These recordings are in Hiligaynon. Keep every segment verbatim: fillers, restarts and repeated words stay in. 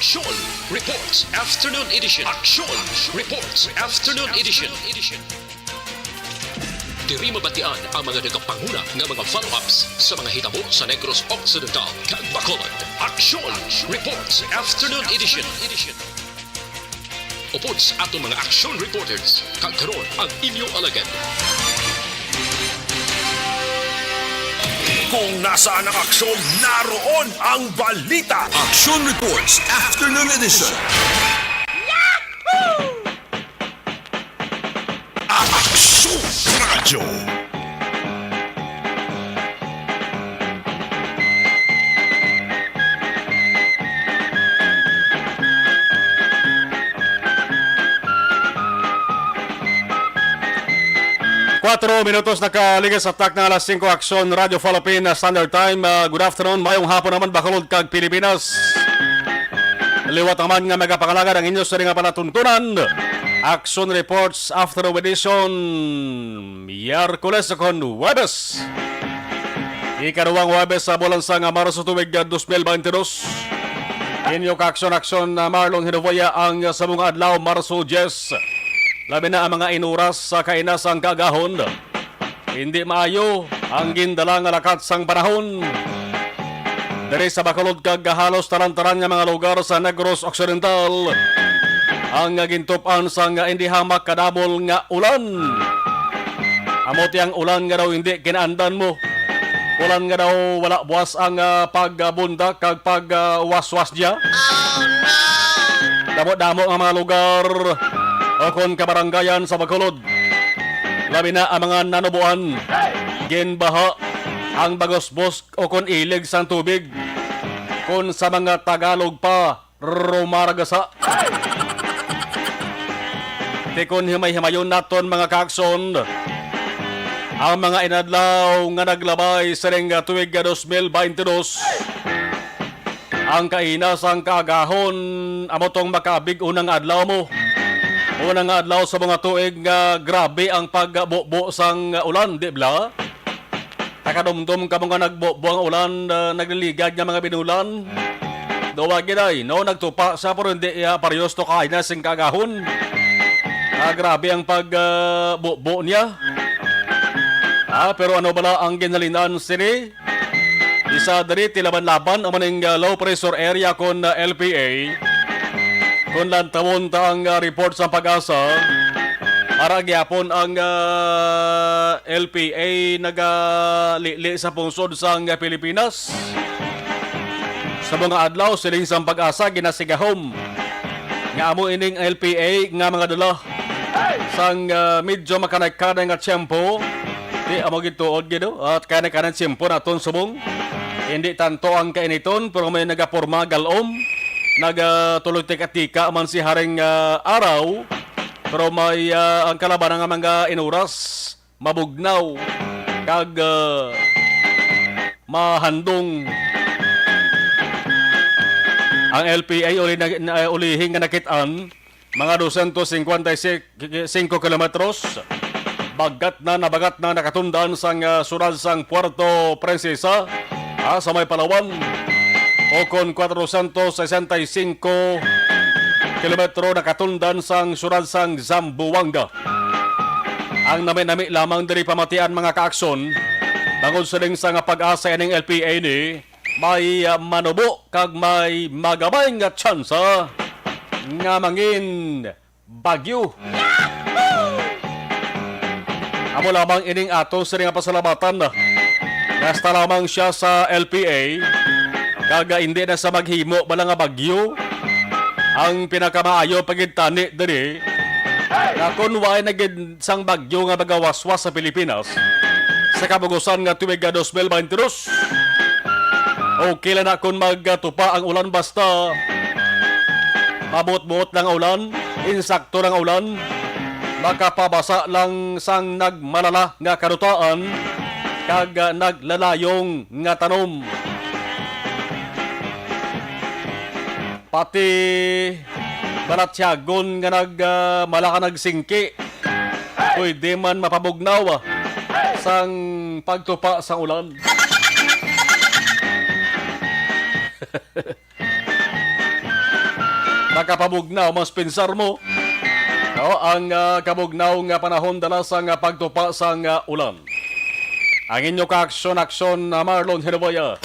Aksyon Reports Afternoon Edition. Aksyon Reports Afternoon Edition. Diri mabatian ang mga nagapanguna nga mga follow-ups sa mga hitabo sa Negros Occidental kag Bacolod. Aksyon Reports Afternoon Edition. Upod sa aton mga action reporters, kag karon ang inyo alagad. Kung nasaan ang aksyon, naroon ang balita. Action Reports Afternoon Edition. Action Radyo. Kuwatro minutos nakaligas sa takna alas singko, Aksyon Radyo Philippine Standard Time. Ah, good afternoon, mayong hapon naman, Bacolod kag Pilipinas. Liwat naman nga magapangalagad ang inyo sa nga palatuntunan. Action Reports Afternoon Edition, Miyerkules kon Huwebes. Ikaduhang Huwebes sa bulan sang Marso tuig, ah, dos mil bente dos. Inyo ka-aksyon-aksyon na Marlon Hinovea ang sa mga adlaw, Marso diyes. Labi na ang mga inuras sa kaina sang kaagahon. Hindi maayo ang gindala nga lakat sang panahon. Diri sa Bacolod kag halos tanan-tanan nga mga lugar sa Negros Occidental, ang gintup-an sang hindi hamak kadamol nga ulan. Amo ti ang ulan nga daw hindi kinaandan mo. Ulan nga daw wala buwas ang, ah, pagbundak kag pagwaswas niya. Damo-damo nga mga lugar o kon kabarangayan sa Bacolod, labi na ang mga nanuboan, ginbaha ang bagosbos o kon ilig sang tubig, kon sa mga Tagalog pa, rumaragasa. Ti kon himay-himayon naton, mga kaakson, ang mga inadlaw nga naglabay sining tuig nga dos mil bente dos, ang kaina sang kaagahon, amo tong makaabig una nga adlaw mo. Una nga adlaw sa mga tuig nga grabe ang pagbubo sang ulan, di bala? Nakadumdom kamo nga nagbubo ang ulan, ah, nagliligad nga mga binulan? Duwa gid ay, no? Nagtupa sa pero hindi, ah, parehas to kaina sing kaagahon. Ah, grabe ang pag, ah, bubo niya. Ah, pero ano bala ang ginhalinan sini? Isa diri ti laban-laban amo ning, ah, low pressure area kon, ah, L P A. Kon lantawon ta ang, ah, report sa PAGASA, ara gyapon ang, ah, L P A nagalili sa pungsod sang Pilipinas. Sa mga adlaw, siling sang PAGASA, ginasigahom nga amo ining L P A nga mga dula sang, ah, medyo makanay-kanay nga tiyempo. Di amo gituod gid, oh. At kanay-kanay tiyempo naton subong. Hindi tanto ang kainiton, pero may nagaporma galom. Nagatuloy tika-tika man si haring, ah, araw. Pero may, ah, ang kalabanan nga mga inuras, mabugnaw kag, ah, mahandong. Ang L P A uli na, na, ulihi nga nakit-an, mga dosyentos singkwenta y singko kilometros. Bagat na, nabagat na nakatundan sang, ah, siyudad sang Puerto Princesa, ah, sa may Palawan, o kon kwatrosyentos sesenta y singko kilometro nakatundan sang siyudad sang Zamboanga. Ang nami-nami lamang diri pamatian, mga kaakson, bangod sining sa nga PAGASA ining L P A ni may, ah, manubo kag may magamay nga tsansa nga mangin bagyo. Amo lamang ining aton sini nga pasalamatan. Basta lamang siya sa L P A, kag, ah, hindi na sa maghimo bala nga bagyo. Ang pinakamaayo pa gid tani diri, na kun waay na gid sang bagyo nga magawaswas sa Pilipinas sa kabugusan nga tuig nga dos mil bente dos. Okay lang na kung magtupa ang ulan, basta mabuot-buot lang ang ulan, insakto lang ang ulan, makapabasa lang sang nagmalala nga karutaan, kag, ah, naglalayong nga tanom. Pati balatyagon nga nag, ah, mala ka nagsingki, pwede man mapabugnaw, ah, sang pagtupa sang ulan. Kapabugnaw, mas pinsar mo, no, ang, ah, kabugnaw nga panahon dala sang, ah, pagtupa sang, ah, ulan. Ang inyo kaaksyon-aksyon, ah, Marlon Hinuboya.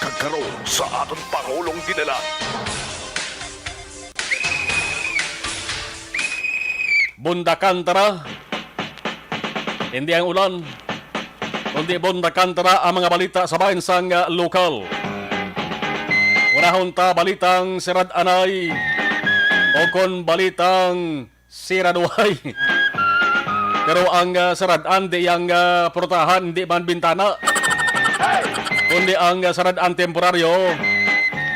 Kag karon sa aton Pangulong Dinala. Bundakan tara. Hindi ang ulan, kundi bundakan tara ang mga balita sa bahin sang, ah, lokal. Unahon ta balitang sirad-anay o kon balitang siraduhay. Pero ang, ah, sirad-an di ang, ah, purtahan, hindi man bintana. Kundi ang, ah, sirad-an temporaryo,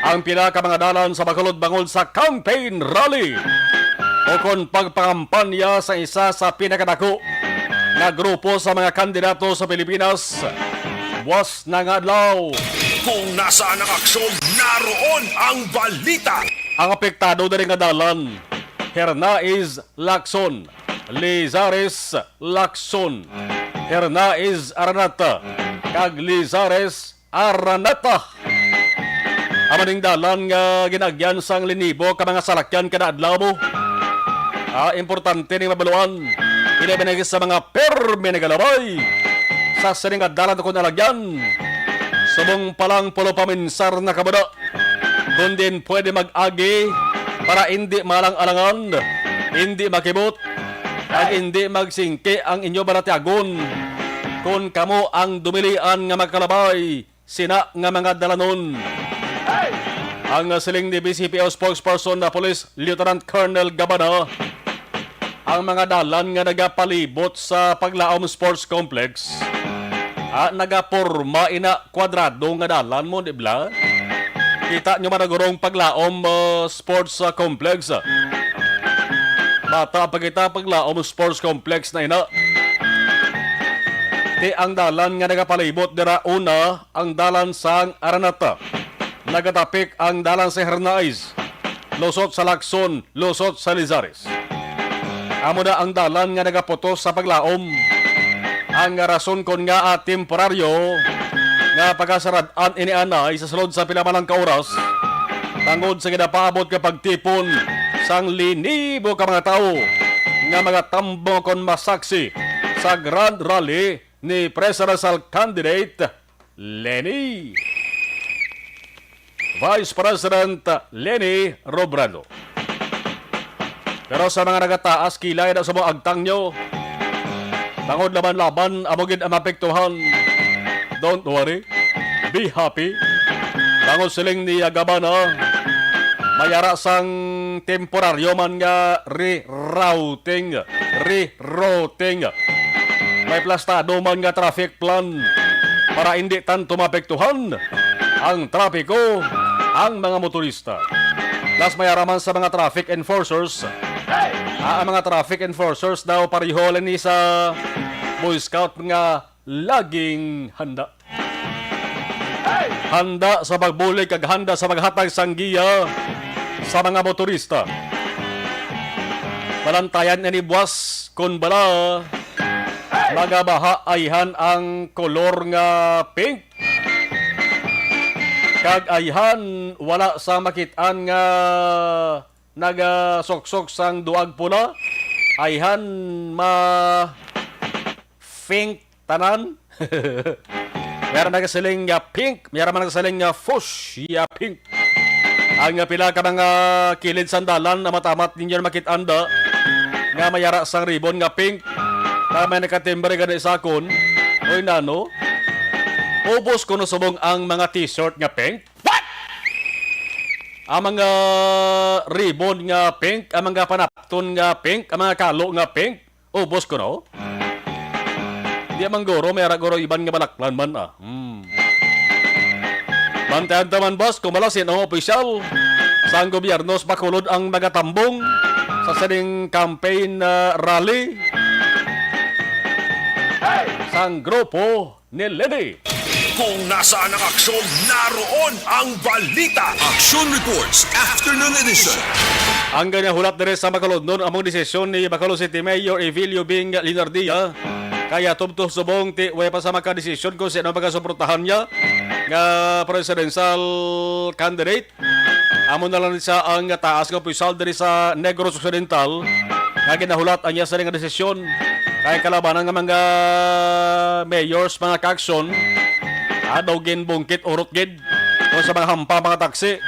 ang pila ka mga dalan sa Bacolod bangod sa campaign rally o kon pagpangampanya sa isa sa pinakadako nga grupo sa mga kandidato sa Pilipinas. Buwas na nga adlaw. Kung nasaan ang aksyon, naroon ang balita. Ang apektado diri nga dalan, Hernaiz Lacson, Lizares Lacson, Hernaiz Aranata, kag Lizares Aranata. Amo ning dalan nga ginaagyan sang linibo ka mga salakyan kada adlaw mo. Ah, importante ning mabaluan. Ilabi na sa mga permi nagalabay sa sini nga dalan kon alagyan. Subong pa lang pulo pa minsar na kabada. Kon din pwede mag-agi para indi malang-alangan, indi makibot, kag indi magsingki ang inyo balatyagon. Kon kamo ang dumilian nga magkalabay, sina nga mga dalanon. Ang siling ni V C P O spokesperson na Police Lieutenant Colonel Gabana, ang mga dalan nga nagapalibot sa Paglaom Sports Complex, ah, nagaporma ina kwadrado nga dalan mo, di bala? Kita nyo man ang gurong Paglaom, ah, Sports, ah, Complex. Bata pa kita, Paglaom Sports Complex na ina. Ti ang dalan nga nagapalibot dira una, ang dalan sang Aranata. Nagatapik ang dalan sa Hernaiz, lusot sa Lacson, lusot sa Lizares. Amo na ang dalan nga nagaputos sa Paglaom. Ang rason kon ngaa temporaryo nga pagkasarad-an ini anay sa sulod sa pila man lang ka oras, tungod sa ginapaabot nga pagtipon sang linibo ka mga tawo nga magatambong kon masaksi sa Grand Rally ni presidential candidate Leni. Vice President Leni Robredo. Pero sa mga nagataas kilay na sa mga agtang nyo, tungod laban-laban, amo gid ang mapektuhan. Don't worry. Be happy. Tungod siling ni Gabana, mayara sang temporaryo man nga rerouting, rerouting. May plastado man nga traffic plan para hindi tanto mapektuhan ang trapiko ang mga motorista. Plus, mayara man sa mga traffic enforcers. Ah, ang mga traffic enforcers daw pareho lang ni sa Boy Scout nga laging handa. Handa sa pagbulig kag handa sa paghatag sang giya sa mga motorista. Balantayan ini buwas kon bala magabaha ayhan ang kolor nga pink. Kag ayhan wala sa makit-an nga nagasuksok sang duag pula. Ayhan ma pink tanan. Mayara nagasiling nga pink, mayara man nagasiling nga fuchsia pink. Ang pila ka mga kilid sang dalan na matamat ninyo na makit-anda nga mayara sang ribbon nga pink. Kag may nakatimbre gani sa akon, "Oy, nano, ubos ko na subong ang mga t-shirt nga pink?" What? Ang mga ribbon nga pink, ang mga panapton nga pink, ang mga kalo nga pink, ubos ko na, oh. Di man guro, may ara guro iban nga balaklan man, ah. Hmm. Bantayan ta man, boss, kung wala sino ang opisyal sang gobyerno sa Bacolod ang nagatambong sa sining campaign, ah, rally sang grupo ni Leni. Kung nasaan ang aksyon, naroon ang balita. Action Reports, Afternoon Edition. Ang ganya hulat diri sa Bacolod, nun among desisyon ni Bacolod City Mayor Evilio Bing Linardia. Kaya tubtob subong ti way pa sa makadesisyon kung sino magasuportahan niya. nga presidential candidate. Amo na lang siya ang taas nga opisyal diri sa Negros Occidental nga ginahulat ang iya sini nga desisyon. Kay kalabanan nga mga mayors, mga ka-aksyon, ah, daw ginbungkit urot gid. Kung sa mga hampa, mga taksi,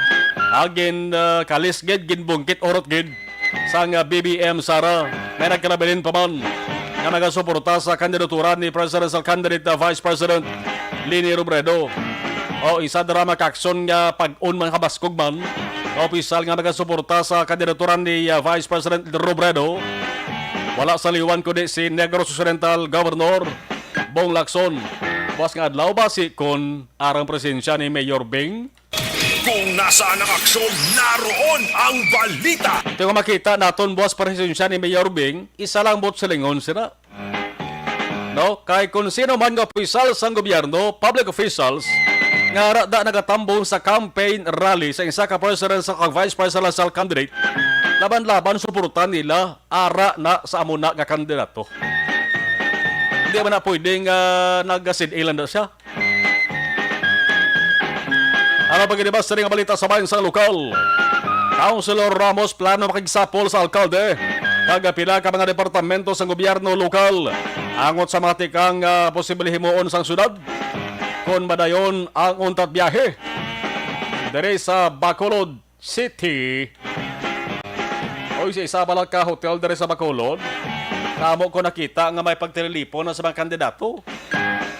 ah, gin, ah, kalis gid, ginbungkit urot gid sang, ah, B B M Sara nga nagkalabilin pa man nga magasuporta sa kandidatura ni presidential candidate, ah, Vice President Leni Robredo. O isa dira, mga ka-aksyon, nga pag-on man, kabaskog man, opisyal nga magasuporta sa kandidatura ni, ah, Vice President Robredo, wala sa liwan kundi si Negros Occidental Governor Bong Lacson. Buwas nga adlaw, basi kon arang presensya ni Mayor Bing. Kung nasaan ang aksyon, naroon ang balita. Ito nga makita naton, buwas presensya ni Mayor Bing, isa lang buot silingon sila. No? Kay kung sino man nga opisyal sang gobyerno, public officials, nga ara da nagatambong sa campaign rally sa isa ka presidential kag vice presidential candidate, laban-laban suporta nila ara na sa amo na nga kandidato. Hindi man na pwedeng, ah, nagasidilan na siya. Ano pa gid ba sa nga balita sa bayan sa lokal? Councilor Ramos plano makigsapol sa alkalde kag pila ka mga departamento sa gobyerno lokal angot sa mga tikang, ah, posible himuon sang syudad kon madayon ang untat biyahe diri sa Bacolod City. Oy, sa isa bala ka hotel diri sa Bacolod, kamo ko nakita nga may pagtililipon na sa mga kandidato.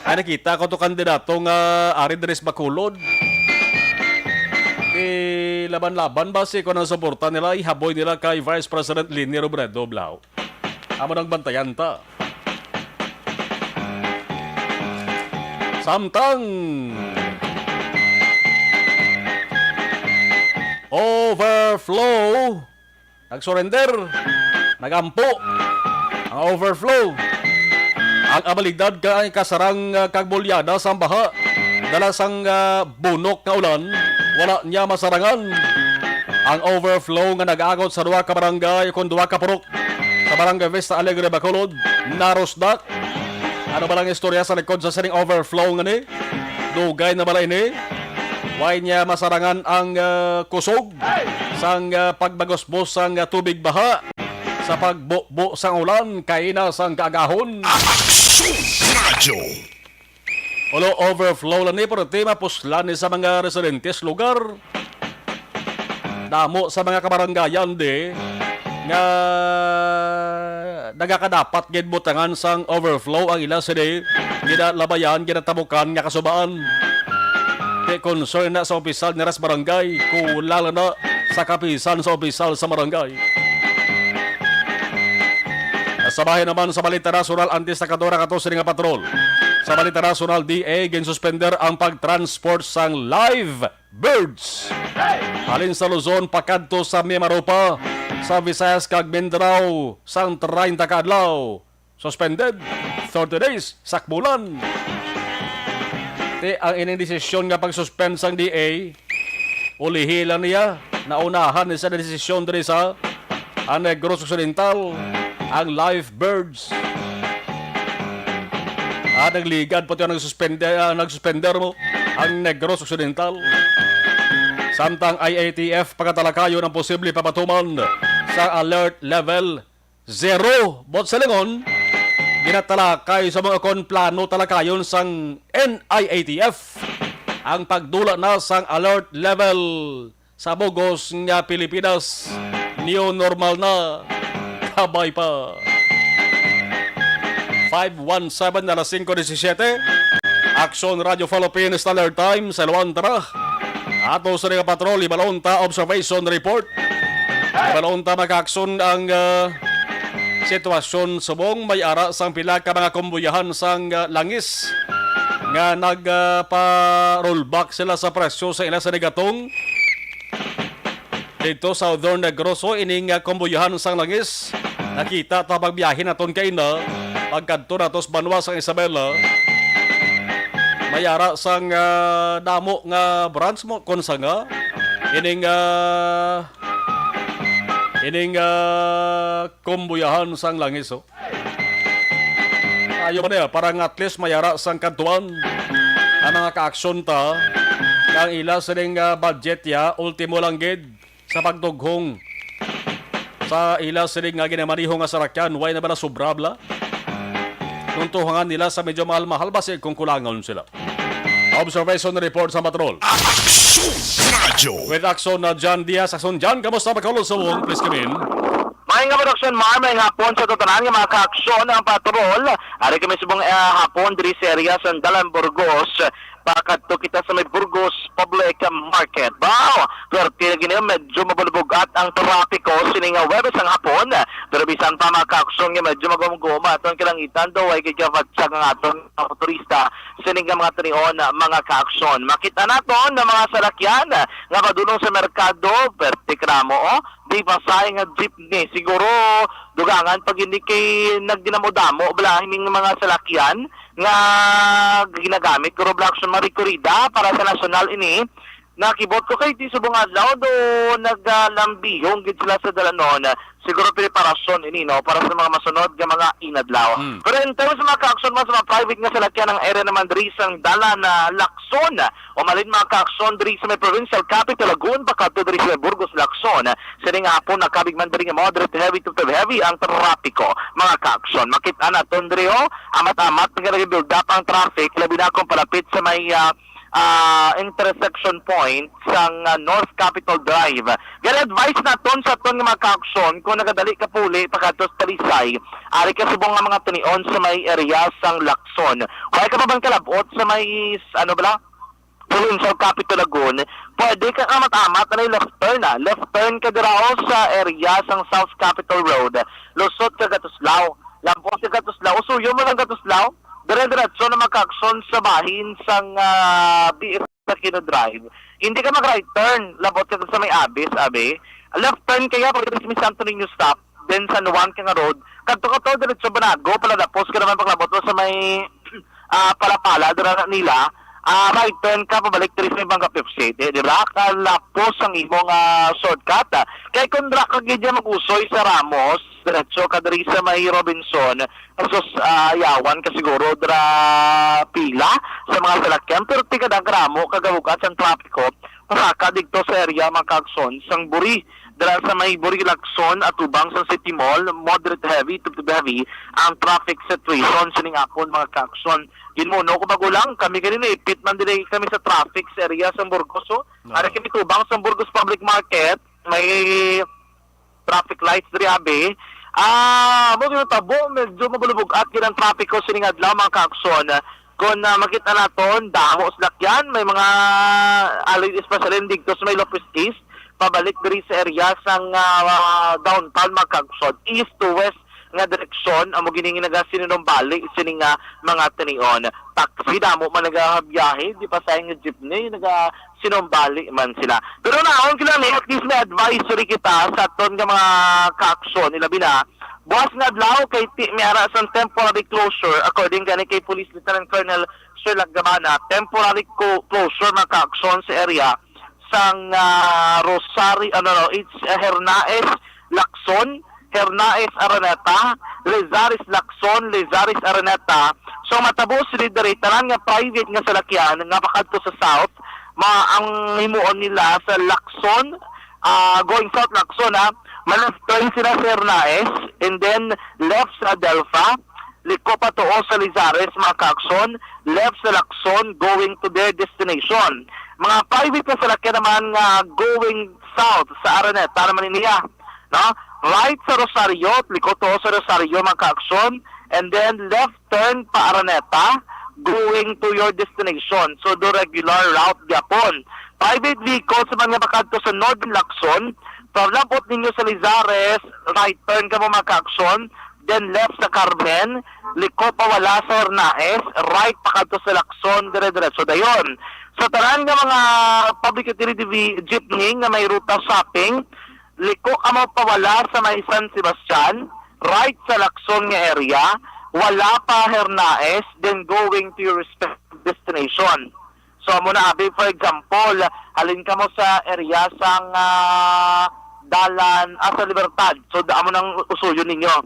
Ay, nakita ko to kandidato nga ari diri sa Bacolod. Di laban-laban ba si ko nang suporta nila, ihaboy nila kay Vice President Leni Robredo Blau. Amo nang bantayan ta. Samtang overflow, nagsurrender, nagampo ang overflow. Ang abilidad kay kasarang, ah, kag bulyada sang baha, dala sang, ah, bunok nga ulan, wala niya masarangan. Ang overflow nga nag-agot sa duha ka barangay kon duha ka purok sa Barangay Vista Alegre, Bacolod, narusdak. Ano ba lang istorya sa likod sa sining overflow nga ni? Dugay na bala ini? Way niya masarangan ang, ah, kusog sang, ah, pagbagusbos sang, ah, tubig baha sa pagbubo sang ulan kaina sang kaagahon. Aksyon Radio. Ulo overflow lang ni, pero di mapuslan ni sa mga residentes lugar. Damo sa mga kabarangayan di nga nagakadapat gid butangan sang overflow ang ila sini ginalabayan, ginatabukan nga kasubaan. Kay concern na sa opisyal ni Ras Barangay, kulang na sa kapisan sa opisyal sa barangay. Sa bahin naman sa balita nasyonal, antes nakadura kato sini nga patrol. Sa balita nasyonal, D A ginsuspender ang pag-transport sang live birds halin sa Luzon pakadto sa Mimaropa sa Visayas kag Mindanao sang treinta ka adlaw. Suspended thirty days, sakbulan. Ti ang ining desisyon nga pag-suspend sang D A, ulihi lang niya, naunahan ni sa desisyon diri sa ang Negros Occidental, ang live birds. Ah, nagligad pati ang nagsuspende, ah, nagsuspender mo ang Negros Occidental. Samtang I A T F pagatalakayon ang posible pamatuman sa alert level zero. Buot silingon, ginatalakay sa mga kon plano talakayon sang N I A T F ang pagdula na sang alert level sa bugos nga Pilipinas. New normal na. Kabay pa. Five one seven, alas singko disisiyete. Aksyon Radio Philippines Standard Time sa Luantara. Ato sa nga patrol, ibalon ta observation report. Ibalon ta, mga ka-aksyon, ang, ah, sitwasyon subong may ara sang pila ka mga kumbuyahan sang, ah, langis nga nag, ah, pa-rollback sila sa presyo sa ila sa nigatong. Dito sa Southern Negros, ining, ah, kumbuyahan sang langis. Nakita ta pagbiyahe naton kaina, pagkadto nato sa banwa sang Isabela. May ara sang, ah, damo nga branch mo kon sanga. Ining, ah, ining, ah, kumbuyahan sang langis, oh. Ayo ba niya, para nga at least may ara sang kadtuan. Mga kaaksyon ta, ang ila sining, ah, budget ya, ultimo lang gid sa pagtughong sa ila sining nga ginamaniho nga sarakyan, way na bala sobra bala? Kung tuhangan nila sa medyo mahal-mahal, basi kung kulangon sila. Observation report sa patrol. Aksyon Radyo. With Aksyon na John Diaz. Aksyon John, kamusta, magkaulog sa wong? Please come in. May nga production, Mar, may hapon sa tutanan nga mga kaaksyon ang patrol. Ari kami subong, ah, hapon diri sa area sa Dalan Burgos. Pakadto kita sa may Burgos Public Market. Wow! Swerte na gini, medyo mabulbugat ang trapiko sining nga Huwebes ang hapon. Pero bisan pa, mga kaaksyon, nga medyo magumguma aton kalangitan, do way kay kabatsyag ang aton mga motorista sining nga mga tinion, mga kaaksyon. Makita naton nga mga salakyan nga padulong sa merkado, perti kramo, oh. Di pa sa nga jeepney. Siguro, dugangan pag hindi kay nagdinamo-damo bala ining mga salakyan nga ginagamit ko, Roblox, marikorida para sa nasyonal ini. Nakibot ko kay di subong adlaw do nagalambihong gid sila sa dalanon. Siguro preparasyon ini, no, para sa mga masunod nga mga inadlaw. Mm. Pero in terms, mga kaaksyon, mas mga private nga salakyan ang area naman diri sang dalan na Lacson. Umalin, mga kaaksyon, diri sa may provincial capital Lagun, pakadto diri sa may Burgos, Lacson. Sining hapon, nakabig man diri nga moderate heavy to heavy ang trapiko, mga kaaksyon. Makita naton diri, oh, amat-amat nga nag-build up ang traffic, labi na kung palapit sa may, ah, ah, intersection point sang, ah, North Capitol Drive. Gani advice naton sa aton nga mga kaaksyon kung nagadali ka puli pakadto sa Talisay. Ari ka subong nga mga tinion sa may area sang Lacson. Way ka pa bang kalabot sa may, ano bala? Provincial Capitol Lagun, pwede ka amat-amat na left turn, ah. Left turn ka dira, oh, sa area sang South Capitol Road. Lusot ka Gatuslao. Labot ka Gatuslao. Usuyo mo lang Gatuslao. Dire-diretso na, mga kaaksyon, sa bahin sang, ah, B S Aquino Drive. Hindi ka mag-right turn. Labot ka sa may Abis, abi. Left turn kaya pag may Santo Niño stop. Then San Juan ka nga road. Kadto ka to, diretso Banago, palatapos ka naman paglabot mo sa may, ah, Palapala, dira na nila. Ah, right turn ka, pabalik diri sa may Bangka Pepsi, di, di ba? Kalapos ang imong, ah, shortcut. Kay kung dira ka gid mag-usoy sa Ramos, diretso ka diri sa may Robinson, sus, ah, yawan ka siguro dira pila sa mga salakyan. Pero tika dang gramo, kagabukat sang trapiko, pasaka dito sa area, mga kaaksyon, sang Buri, dira sa may Buri Lacson, atubang sa City Mall, moderate heavy to heavy ang traffic situation sining hapon, mga kaaksyon. Ginmuno ko, magulang, kami ganina, ipit man din kami sa traffic sa area sa Burgos, oh. No. Ari kami tubang sa Burgos Public Market, may traffic lights diri, abi. Ah, mo ginatabo, medyo mabulubog-at gid ang trapiko sining adlaw, mga kaaksyon. Kung, ah, makita naton, damo salakyan, may mga ali, especially dito sa may Lopez East, pabalik diri sa area sang, ah, downtown, mga kaaksyon, east to west nga direksyon, amo gini nga nagasinumbali sini nga mga tinion. Taxi, damo man nagabiyahe, di pa sa nga jeepney, nagasinumbali man sila. Pero naon ko lang ni, at least may advisory kita sa aton nga mga kaaksyon, ilabi na buwas nga adlaw kay ti, may ara sang temporary closure, according gani kay Police Lieutenant Colonel Sherlock Gabana, temporary co-, closure, mga kaaksyon, sa area sang, ah, Rosario, ano, no, it's, ah, Hernaez, Lacson, Hernaez, Araneta, Lizares, Lacson, Lizares, Araneta. So, matabo sila diri, tanan nga private nga salakyan nga pakadto sa south, ma-, ang himuon nila sa Lacson, ah, going south Lacson, ha, ma-left turn sila sa Hernaez, and then left sa Adelfa, liko pa tuo sa Lizares, mga kaaksyon, left sa Lacson, going to their destination. Mga private nga salakyan naman nga going south sa Araneta naman niya, no? Right sa Rosario, liko tuo sa Rosario, mga kaaksyon, and then left turn pa Araneta, going to your destination. So, do regular route gyapon. Private vehicles man nga makadto sa Northern Lacson, paglabot ninyo sa Lizares, right turn kamo, mga kaaksyon, then left sa Carmen, liko pa wala sa Hernaez, right pa kadto sa Lacson, dire-diretso dayon. Sa tanan nga mga public utility ve-, jeepney nga may ruta shopping, liko kamo pa wala sa may San Sebastian, right sa Lacson nga area, wala pa Hernaez, then going to your respective destination. So, amo na, abi, for example, halin kamo sa area sang, ah, dalan, ah, sa Libertad. So, da-, amo nang usuyon ninyo.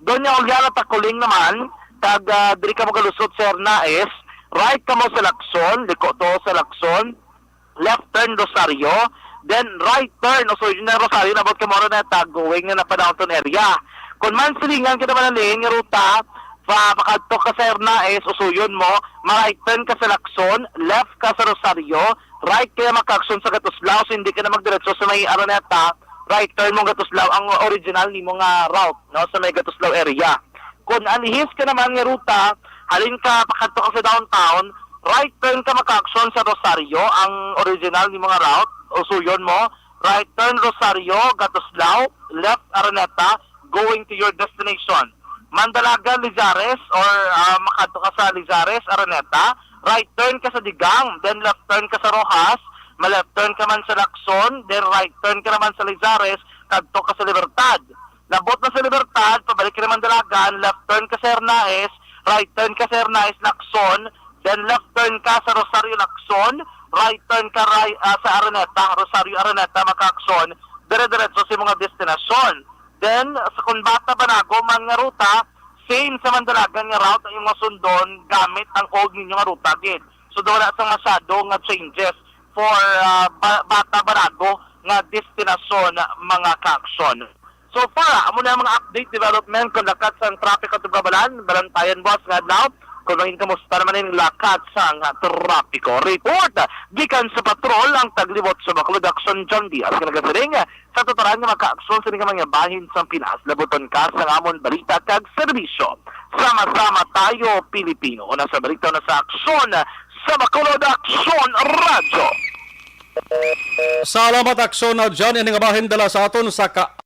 Doña Juliana Taculing naman, kag, ah, diri kamo galusot sa Hernaez, Right kamo sa Lacson, liko to sa Lacson, left turn Rosario, then right turn, usuyon na Rosario, nabot kamo Araneta, going na na pa downtown area. Kung man silingan kita man ang lane nga ruta, pa, pakadto ka sa Hernaez, usuyon mo, ma-right turn ka sa Lacson, left ka sa Rosario, right kaya maka-action sa Gatuslao, so hindi ka na magdiretso sa may Araneta, right turn mo Gatuslao, ang original nimo nga route, no, sa may Gatuslao area. Kung alihis ka naman nga ruta, halin ka, pakadto ka sa downtown, right turn ka maka-action sa Rosario, ang original nimo nga route, usuyon mo, right turn Rosario, Gatuslao, left Araneta, going to your destination. Mandalagan, Lizares, or ah, makadto ka sa Lizares, Araneta, right turn ka sa Digang, then left turn ka sa Roxas, ma-left turn ka man sa Lacson, then right turn ka naman sa Lizares, kadto ka sa Libertad. Nabot na sa Libertad, pabalik ka naman Dalagan, left turn ka sa Hernaez, right turn ka sa Hernaez, Lacson, then left turn ka sa Rosario, Lacson, right turn ka ri-, ah, sa Araneta, Rosario, Araneta, maka-Lacson, dire-diretso sa mga destinasyon. Then, sa kung Bata Banago man nga ruta, same sa Mandalagan nga route ang imong sundon gamit ang old ninyo nga ruta gid. So, daw wala sang masyado nga changes for ah, ba- Bata Banago nga destinasyon, mga ka-aksyon. So far, ah, amo na ang mga update development kung lakat sang trapiko sa Babalan, Balantayan, buwas nga adlaw. Kung mangin kamusta naman ang lakat sang trapiko. Report gikan sa patrol ang taglibot sa Bacolod Action, John Diaz, nga nagasiling sa tuturan nga maka-aksyon sa mga bahin sang Pinas. Labuton ka sa amon balita kag serbisyo. Sama-sama tayo, Pilipino. Una sa balita, una sa aksyon, sa Bacolod Action Radyo. Salamat, Aksyon, na dyan. Ini nga bahin dala sa aton sa ka-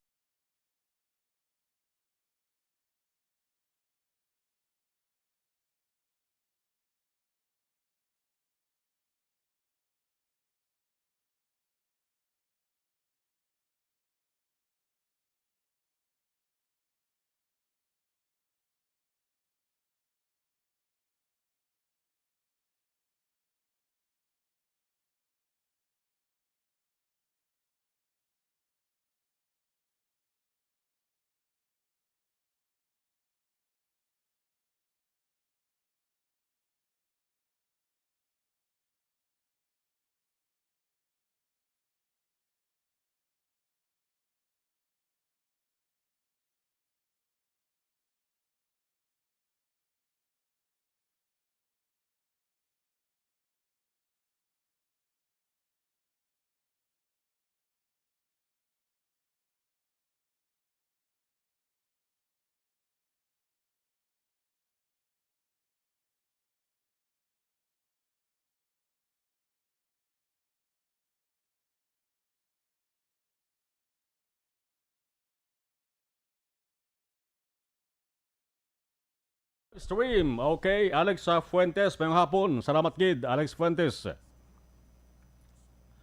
Stream. Okay, Alex, ah, Fuentes, mayong hapon. Salamat gid, Alex Fuentes.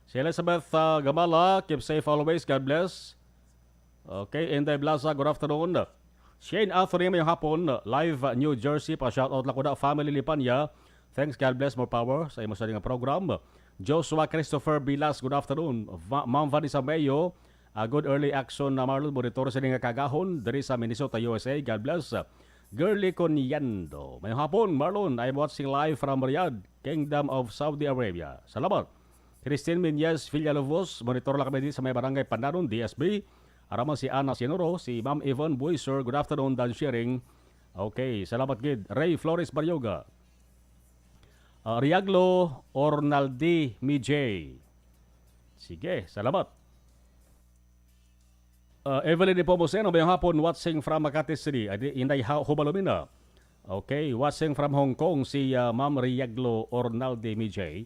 Si Elizabeth, ah, Gamala, keep safe always. God bless. Okay, Inday Blaza, good afternoon. Shane Anthony, mayong hapon. Live, ah, New Jersey, pa-shoutout lang ko na. Family Lipanya, thanks, God bless, more power sa imo sa nga program. Joshua Christopher Bilas, good afternoon. Va- Ma'am Vanessa Mayo, ah, good early action na Marlon, monitor sa nga kagahon diri sa Minnesota, U S A. God bless. Girly Coniando, mayong hapon, Marlon. I'm watching live from Riyadh, Kingdom of Saudi Arabia. Salamat. Christine Menyes Villalobos, monitor lang kami di sa may barangay Pandanon, D S B. Araman si Ana Sinuro, si Ma'am Yvonne Buiser, good afternoon, Dan Sharing. Okay, salamat gid. Ray Flores Baryoga. Ah, Riaglo Ornaldi Mijay. Sige, salamat. Ah, Evelyn Nepomuceno, mayong hapon, watching from Makati City. Ay, di, Inday Ha-, Hubalomina. Okay, watching from Hong Kong, si, ah, Ma'am Riaglo Ornaldi Mijay.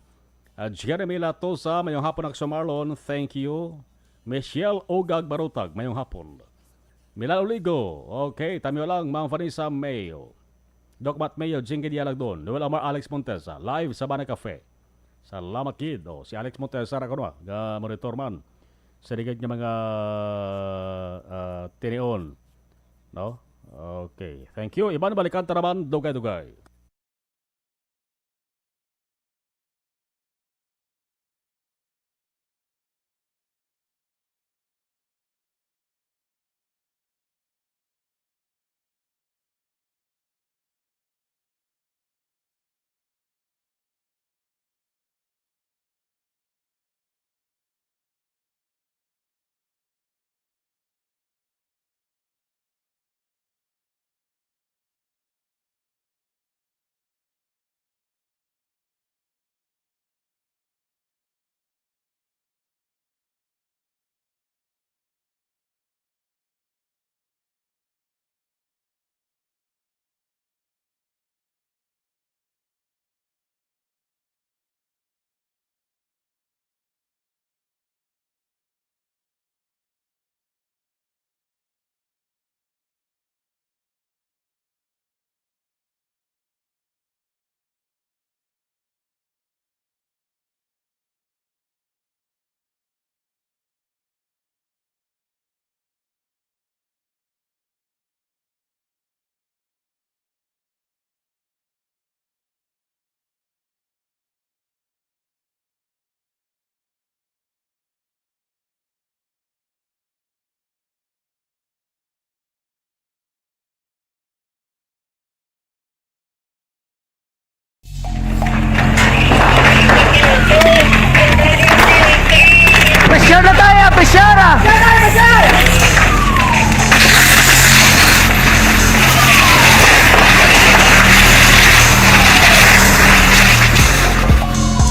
Ah, Jeremy Latosa, mayong hapon, Aksyon Marlon. Thank you. Michelle Ugag Barutag, mayong hapon. Milan Oligo, okay, tamyo lang, Ma'am Vanessa Mayo. Doc Matt Mayo, Jinky Dialagdon, Noel Amar, Alex Montesa, live sa Bana Cafe. Salamat gid. Oh, si Alex Montesa ra kuno, ah, nga monitor man sa ligid nga mga, ah, tinion, no? Okay. Thank you. Iban balikan ta naman, dugay-dugay.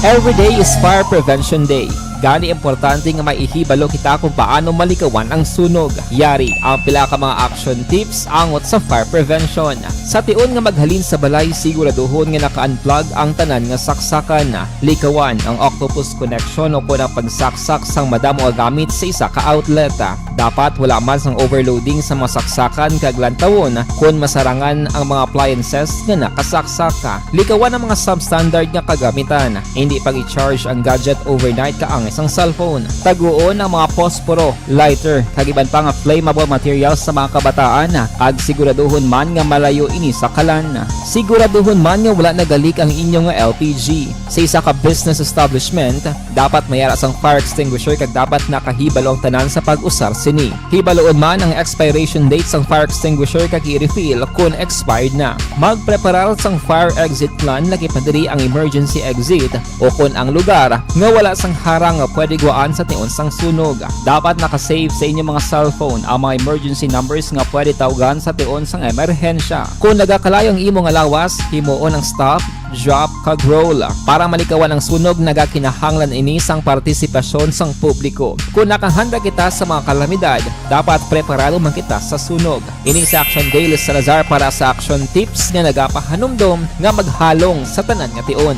Every day is Fire Prevention Day. Gani, importante nga may ihibalo kita kung paano malikawan ang sunog. Yari ang pila ka mga action tips angot sa fire prevention. Sa tion nga maghalin sa balay, siguraduhon nga naka-unplug ang tanan nga saksakan. Likawan ang octopus connection o kon ang pagsaksak sang madamo nga gamit sa isa ka outlet. Dapat wala man sang overloading sa mga saksakan kag lantawon kon masarangan ang mga appliances nga nakasaksak. Likawan ang mga substandard nga kagamitan. Hindi pag-i-charge ang gadget overnight kaangay sang cellphone. Taguon ang mga posporo, lighter, kag iban pa nga flammable materials sa mga kabataan, kag siguraduhon man nga malayo ini sa kalan. Siguraduhon man nga wala nagalik ang inyo nga L P G. Sa isa ka business establishment, dapat may ara sang fire extinguisher kag dapat nakahibalo ang tanan sa pag-usar sini. Hibaluon man ang expiration date sang fire extinguisher kag i-refill kon expired na. Magpreparar sang fire exit plan, lakip na diri ang emergency exit, o kon ang lugar nga wala sang harang nga pwede gwaan sa tion sang sunog. Dapat naka-save sa inyo mga cellphone ang mga emergency numbers nga pwede tawgan sa tion sang emerhensya. Kon nagakalayo ang imo nga lawas, himuon ang stop, drop, kag roll. Para malikawan ang sunog, nagakinahanglan ini sang partisipasyon sang publiko. Kon nakahanda kita sa mga kalamidad, dapat preparado man kita sa sunog. Ini si Action Dale Salazar para sa Action Tips nga nagapahanumdom nga maghalong sa tanan nga tion.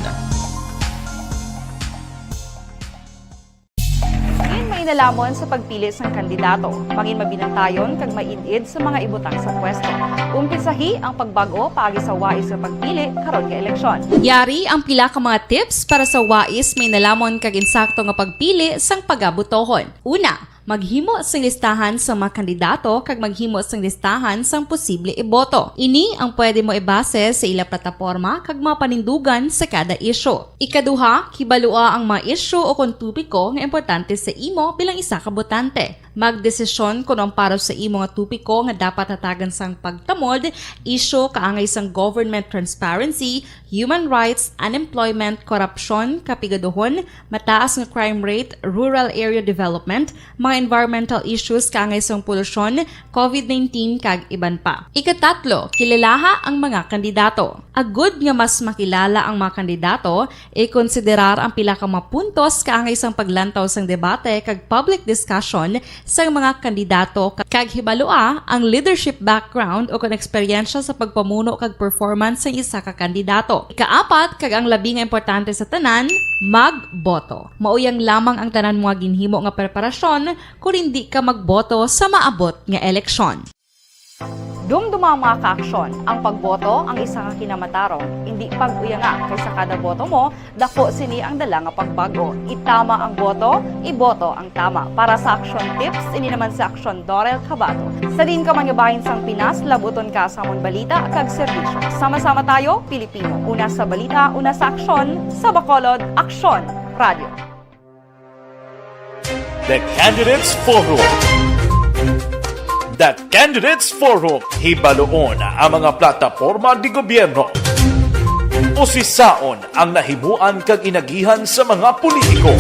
Mangin mainalamon sa pagpili sang kandidato. Mangin mabinantayon kag maid-id sa mga ibutang sa pwesto. Umpisahi ang pagbag-o paagi sa wais nga pagpili karon nga eleksyon. Yari ang pila ka mga tips para sa wais, mainalamon kag insakto nga pagpili sang pagabotohon. Una, maghimo sing listahan sa mga kandidato kag maghimo sing listahan sang posible iboto. Ini ang pwede mo ibase sa ila plataporma kag mga panindugan sa kada isyu. Ikaduha, kibalua ang mga isyu o kon topiko nga importante sa imo bilang isa ka botante. Magdesisyon kon ang para sa imo nga topiko nga dapat hatagan sang pagtamod, isyu kaangay sang government transparency, human rights, unemployment, korupsyon, kapigaduhon, mataas nga crime rate, rural area development, mga environmental issues kaangay sang polusyon, covid nineteen, kag iban pa. Ikatatlo, kilalaha ang mga kandidato. Agud nga mas makilala ang mga kandidato, ikonsiderar ang pila ka mga puntos kaangay sang paglantaw sang debate kag public discussion sang mga kandidato, kag hibalua ang leadership background o kon eksperyensya sa pagpamuno kag performance sang isa ka kandidato. Ikaapat, kag ang labi nga importante sa tanan, magboto. Mao yang lamang ang tanan mo nga ginhimo nga preparasyon kon indi ka magboto sa maabot nga eleksyon. Dumduma, mga kaaksyon, ang pagboto ang isa ka kinamatarong, indi pag-uyanga, kay sa kada boto mo, dako sini ang dala nga pagbag-o. Itama ang boto, iboto ang tama. Para sa Action Tips, ini naman si Action Dorel Cabato. Sa diin ka man nga bahin sang Pinas, labuton ka sa amon balita kag serbisyo. Sama-sama tayo, Pilipino. Una sa balita, una sa aksyon, sa Bacolod, Aksyon Radio. The Candidates Forum. The Candidates Forum, hibaluon ang mga plataporma de gobyerno. Usisaon ang nahimuan kag inagihan sa mga politiko.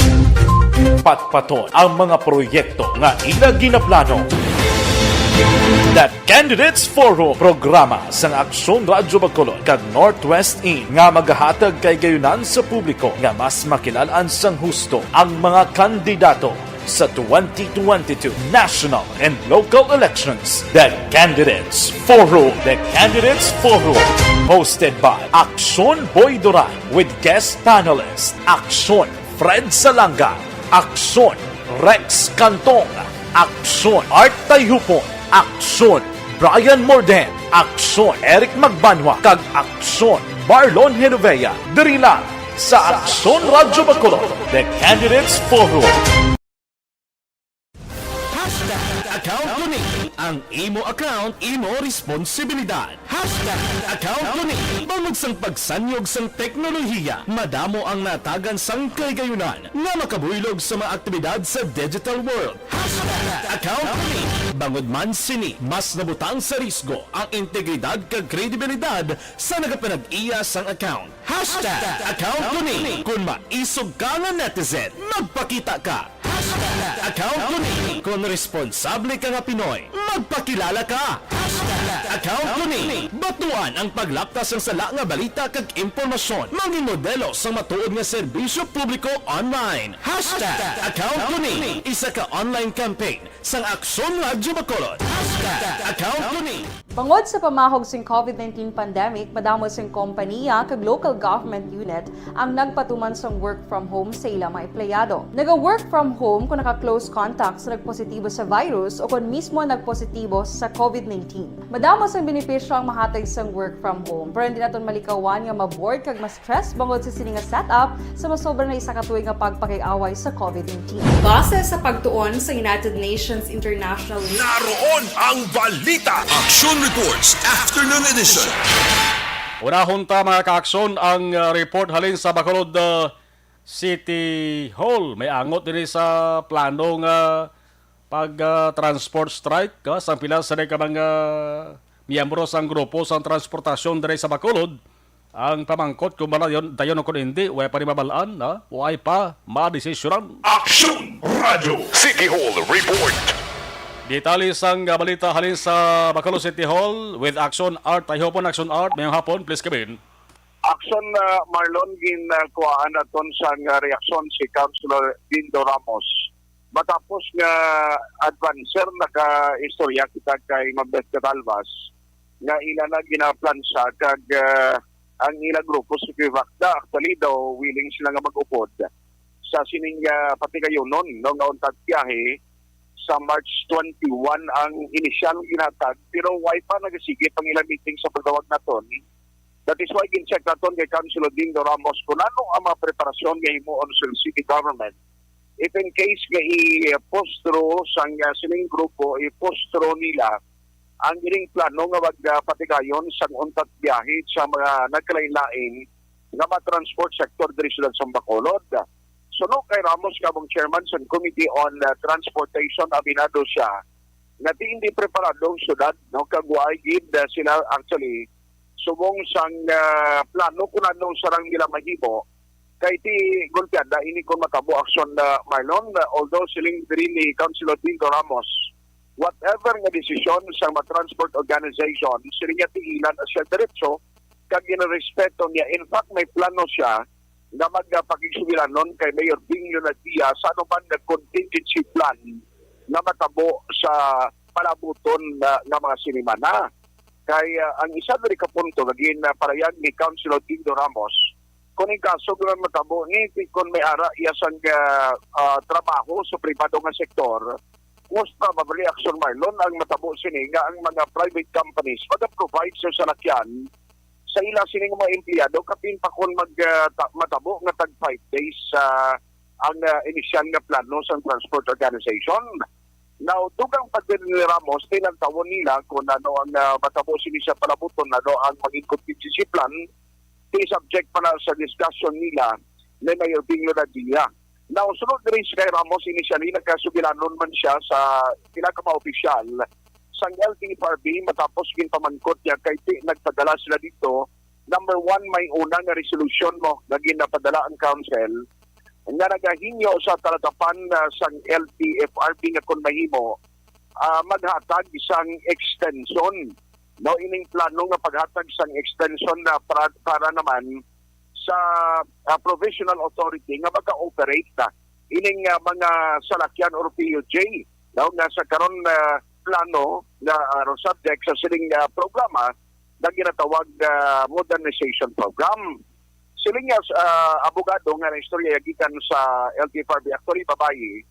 Patpaton ang mga proyekto nga ila ginaplano. The Candidates Forum, programa sang Aksyon Radyo Bacolod kag Northwest In nga magahatag kahigayonan sa publiko nga mas makilal-an sang husto ang mga kandidato sa twenty twenty-two national and local elections. The Candidates Forum. The Candidates Forum, hosted by Aksyon Boy Duran with guest panelist Aksyon Fred Salanga, Aksyon Rex Cantong, Aksyon Art Tayhupon, Aksyon Brian Morden, Aksyon Eric Magbanwa, kag Aksyon Marlon Genovea, diri lang sa Aksyon Radyo Bacolod, The Candidates Forum. Hashtag account ko ni. Ang imo account, imo responsibilidad. Hashtag account ko ni. Bangod sang pagsanyog sang teknolohiya, madamo ang natagan sang kahigayunan nga makabuylog sa mga aktibidad sa digital world. Hashtag account ko ni. Bangod man sini, mas nabutang sa risgo ang integridad kag kredibilidad sa nagapanag-iya sang account. Hashtag account ko ni. Kung maisog ka nga netizen, magpakita ka. Hashtag account ko ni. Kung responsable ka nga Pinoy, magpakilala ka. Hashtag Account ko ni. Batuan ang paglapta sang sala nga balita kag impormasyon. Mangin modelo sang matuod nga serbisyo publiko online. Hashtag account ko ni. Isa ka online campaign sang Aksyon Radyo Bacolod. Hashtag account ko ni. Bangod sa pamahog sing COVID nineteen pandemic, madamo sing kompaniya kag local government unit ang nagpatuman sang work from home sa ila mga empleyado. Naga-work from home kon naka-close contact sa nagpositibo sa virus o kon mismo nagpositibo sa COVID nineteen. Madamo sang benepisyo ang mahatag sang work from home, pero hindi naton malikawan nga ma-bored kag ma-stress bangod sa sini nga setup sa masobra na isa ka tuig nga pagpakig-away sa COVID nineteen. Base sa pagtuon sa United Nations International Naroon ang balita. Action Reports, Afternoon Edition. Unahon ta, mga kaaksyon, ang, uh, report halin sa Bacolod, uh, City Hall. May angot diri sa plano nga pag, uh, transport strike, uh, sang pila sa ka mga miyembro sang grupo sang transportasyon diri sa Bacolod. Ang pamangkot kung bala yon, dayon o kung hindi, way pa ni mabal-an, ha? Way pa madesisyonan. Aksyon Radyo City Hall Report. Detalye sang, uh, balita halin sa Bacolod City Hall with Action Art. Ay hapon, Action Art. Mayong hapon, please come in. Action, uh, Marlon, gin, uh, kuhaan naton sang, uh, reaksyon si Councilor Dindo Ramos. Matapos nga advancer naka-istorya kita kay Ma'am Beth Catalvas, nga ila na ginaplansa kag, ah, ang ila grupo si Quivacda, actually daw willing sila nga mag-upod sa sining, ah, patigayunon, no, nga untat biyahe sa March twenty-one ang inisyal nga ginhatag, pero way pa nagasigit ang ila meeting sa pagtawag naton. That is why gin-check naton kay Councilor Dindo Ramos kung ano ang mga preparasyon nga himuon sa city government if in case nga i-postro sang, ah, sining grupo, i-postro nila ang ining plano nga mag, ah, patigayon sang untat biyahe sa mga nagkalain-lain nga mga transport sector diri sa siyudad sang Bacolod. Suno kay Ramos nga among chairman sang Committee on, ah, Transportation, aminado siya nga di hindi preparado ang syudad, no, kag waay gid, ah, sila actually subong sang, ah, plano kung ano sarang nila mahimo. Kay ti gulpiada ini kon matabo, Action, ah, Marlon, ah, although siling diri ni Councilor Dindo Ramos, whatever nga desisyon sang mga transport organization, siling niya tiilan na siya diretso, kag ginarespeto niya. In fact, may plano siya nga magpakigsugilanon kay Mayor Bing Leonardia sa ano man nga contingency plan nga matabo sa palabuton nga, nga mga sinimana. Kay, ah, ang isa diri ka punto nga gin, ah, parayag ni Councilor Dindo Ramos, kung in kaso nga matabo ni, ti-, kung may ara iya sang, ah, ah, trabaho sa pribado nga sektor, most probably, Action Marlon, ang matabo sini nga ang mga private companies mag-provide sa salakyan sa ila sining mga empleyado, kapin pa kon mag, ah, ta-, matabo nga tag five days, ah, ang, ah, inisyal nga plano sang transport organization. Now, dugang pa din ni Ramos, tinantawon nila kung ano ang, ah, matabo sini sa palabuton, ano ang maging contingency plan, ti subject pa na sa discussion nila ni Mayor Bing Leonardia. Now, sunod diri si kay Ramos, initially, nagkasugilanon man siya sa pinakamaopisyal sang L T F R B matapos ginpamangkot niya kay ti nagpadala sila dito. Number one, may una nga resolution mo nga ginapadala ang council nga nagahingyo sa talatapan, ah, sang L T F R B nga kung mahimo, ah, maghatag sang extension, no, ining plano nga paghatag sang extension na para, para naman sa, ah, provisional authority nga maga-operate na ining, ah, mga salakyan or P U J, no, nga sa karon, ah, plano nga, ah, subject sa sining, ah, programa nga ginatawag, ah, modernization program. Siling niya, ah, abogado nga naistorya gikan sa L T F R B, actually babayi,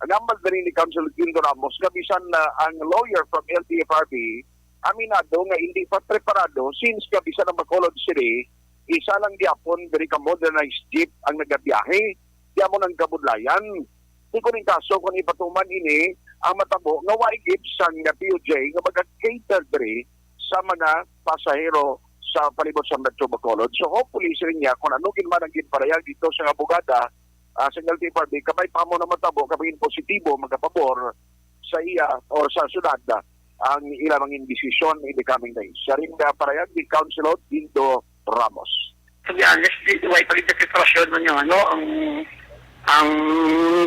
ang hambal diri ni Councilor Dindo Ramos nga bisan na ang lawyer from L T F R B aminado nga hindi pa preparado since nga bisan ang Bacolod City isa lang gyapon diri ka modernized jeep ang nagabiyahe. Di amo nang kabudlayan. Di ko ning kaso kung ipatuman ini ang matabo nga wa gid sang P U J nga maga-cater diri sa mga pasahero sa palibot sa Metro Bacolod. So, hopefully, siling niya, kung ano gid man ang ginparayag dito sa abogada, ah, sa L T F R B, kabay pa mo na matabo, kabay positibo, magapabor sa iya or sa syudad, ah, ang ila mangin desisyon in the coming days. Siring nga parayag ni Councilor Dindo Ramos. To be honest, di, way pa gid preparasyon man yung ano, ang, ang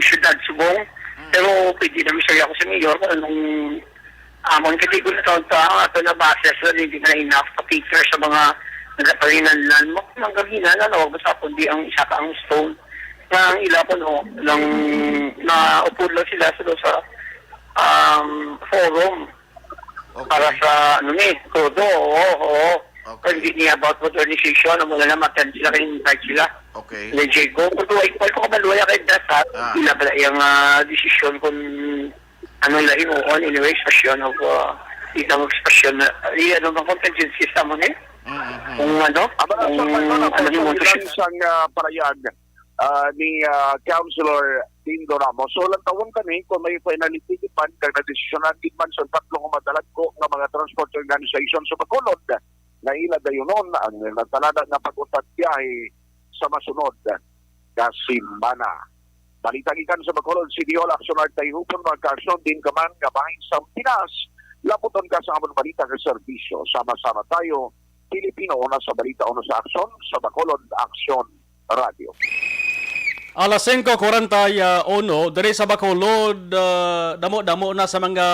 syudad subong. Hmm. Pero pwede naman siya ako sa mayor kung anong Amon kay di ko na taon pa ang ato na basis na hindi na enough ka picture sa mga nagapalinanlan mo. Ang gagina na nawag sa kundi ang isa ka ang stone na ang ila po no, nang naupod lang sila sa, sa um, forum para Okay. sa ano ni, todo, oo, oo. Okay. Hindi niya about modernization, ang wala na matan sila, kay invite sila. Okay. Ni Diego, kung tuwag ko, kung kabaluya kay Dasa, Ah. Ila pala yung ah, decision kung ano nila hinuon, anyway, expression of, uh, freedom of expression na, eh, ano bang contingencies sa mo ni? Mm-hmm. Kung ano, Aba, kung sa ano, ano, ano, yung ano, position. Sang ah, parayag ah, ni ah, Councilor Dindo Ramos. So, lantawon kani kung may finality gid man kag nadesisyonan gid man sa tatlo nga madalagko nga mga transport organization sa Bacolod nga ila dayunon ang natalada nga pag-untat biyahe sa masunod nga semana. Balita gikan sa Bacolod City Hall, Aksyon Art Tayhupon, mga kaaksyon, din ka man nga bahin sang Pinas, laputon ka sa amon balita kag serbisyo. Sama-sama tayo, Pilipino, una sa balita, una sa aksyon, sa Bacolod Aksyon Radio. Alas singko kwarenta y uno, diri sa Bacolod, ah, damo-damo na sa mga,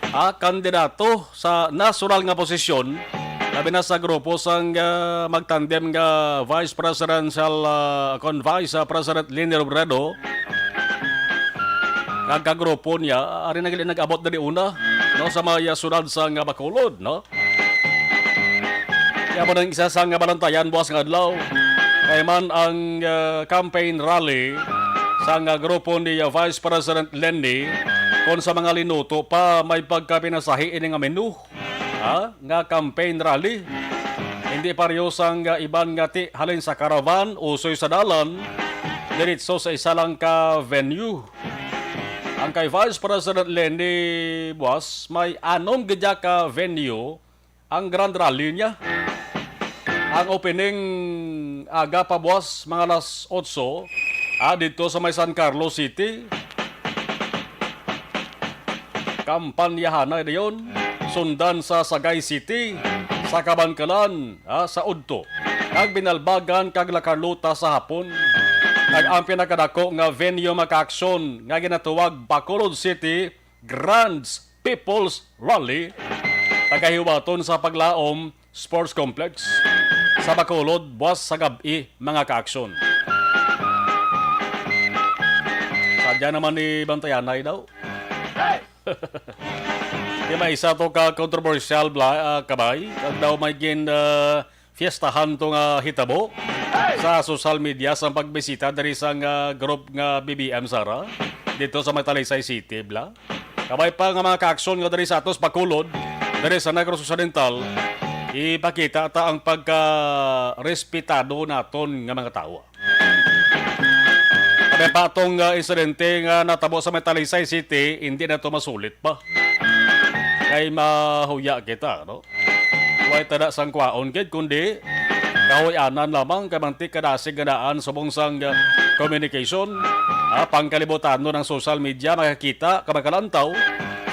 ah, kandidato sa nasyonal nga posisyon, labi na sa grupo sang, ah, magtandem nga Vice Presidential, ah, kon Vice, ah, President Leni Robredo, kag kagrupo niya, ari na gid nag-abot diri una, no, sa may, ah, syudad sang, ah, Bacolod, no? Kaya mo nang isa sang balantayan buwas nga adlaw. Kay man ang, ah, campaign rally sang, ah, grupo ni, ah, Vice President Leni, kon sa mga linuto pa may pagkapinasahi ini nga menu, ha, nga campaign rally. Hindi pareho sang, ah, iban nga ti halin sa caravan, usoy sa dalan, diretso sa isa lang ka venue. Ang kay Vice President Leni buwas may anom gid ka venue ang grand rally niya. Ang opening aga pa buwas, mga alas otso, ah, dito sa may San Carlos City. Kampanyahan na dayon, sundan sa Sagay City, sa Kabankalan, ah, sa udto, kag Binalbagan kag La Carlota sa hapon. Kag ang pinakadako nga venue, mga kaaksyon, nga ginatawag Bacolod City Grand People's Rally, tagahiwaton sa Paglaom Sports Complex sa Bacolod, buwas sa gab-i, mga kaaksyon. Sadya naman ni Bantayanay daw. Di may isa to ka controversial, bla, ah, kabay. Kag daw may gin, ah, fiestahan to nga hitabo sa social media sang pagbisita diri sang, ah, group nga B B M Sara dito sa may Talisay City, bla. Kabay pa nga mga kaaksyon nga diri sa atos Bacolod, diri sa Negros Occidental, ipakita ta ang pagka-respetado naton nga mga tawo. Kabay pa atong, ah, insidente nga natabo sa may Talisay City, hindi na to masulit pa. Kay mahuya kita, no? Way tada sang kwaon gid, kundi kahuy-anan lamang kay mantik kadasig nga daan subong sang, ah, communication, ah, pangkalibutanon ang social media, makakita, kag makalantaw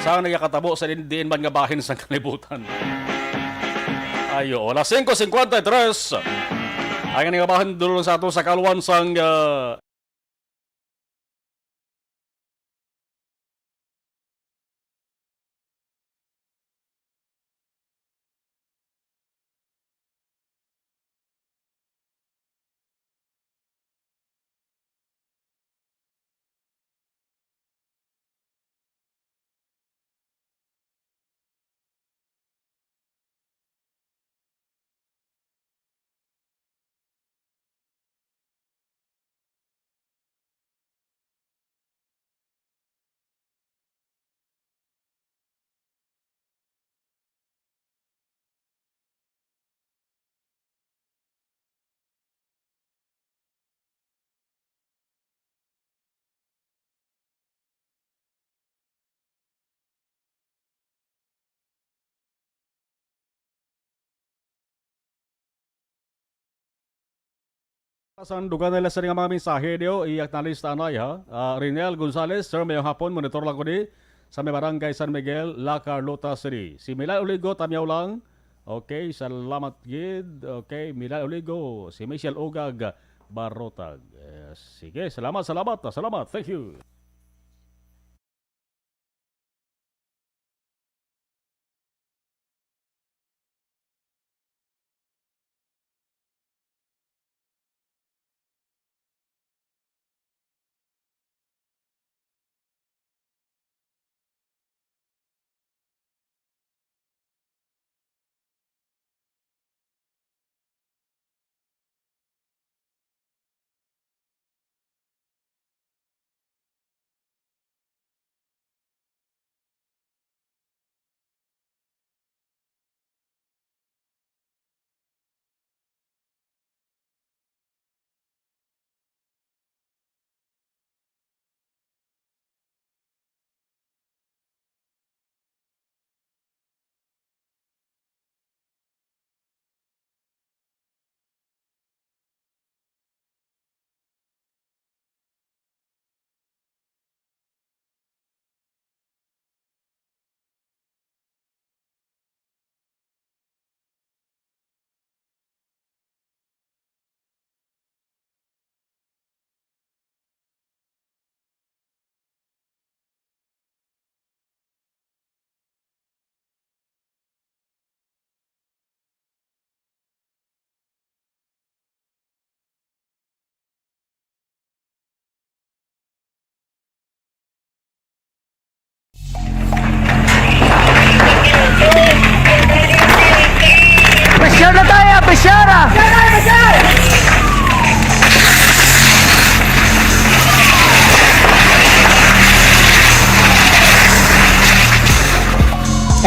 sang nagakatabo sa diin, diin man nga bahin sang kalibutan. Ayo, alas singko singkwenta y tres. Ang nga bahin dulong sa ato sa kalwan sang, ah, Sa dugang nila sa mga mensahe diyo, i-acknowledge ta anay, ha. Ah, Rinel Gonzalez, sir, mayong hapon, monitor lang ko di sa may barangay San Miguel, La Carlota City. Si Milay Oligo, tamyaw lang. Okay, salamat gid. Okay, Milay Oligo, si Michelle Ugag, Barotag. Eh, sige, salamat, salamat, salamat. Thank you.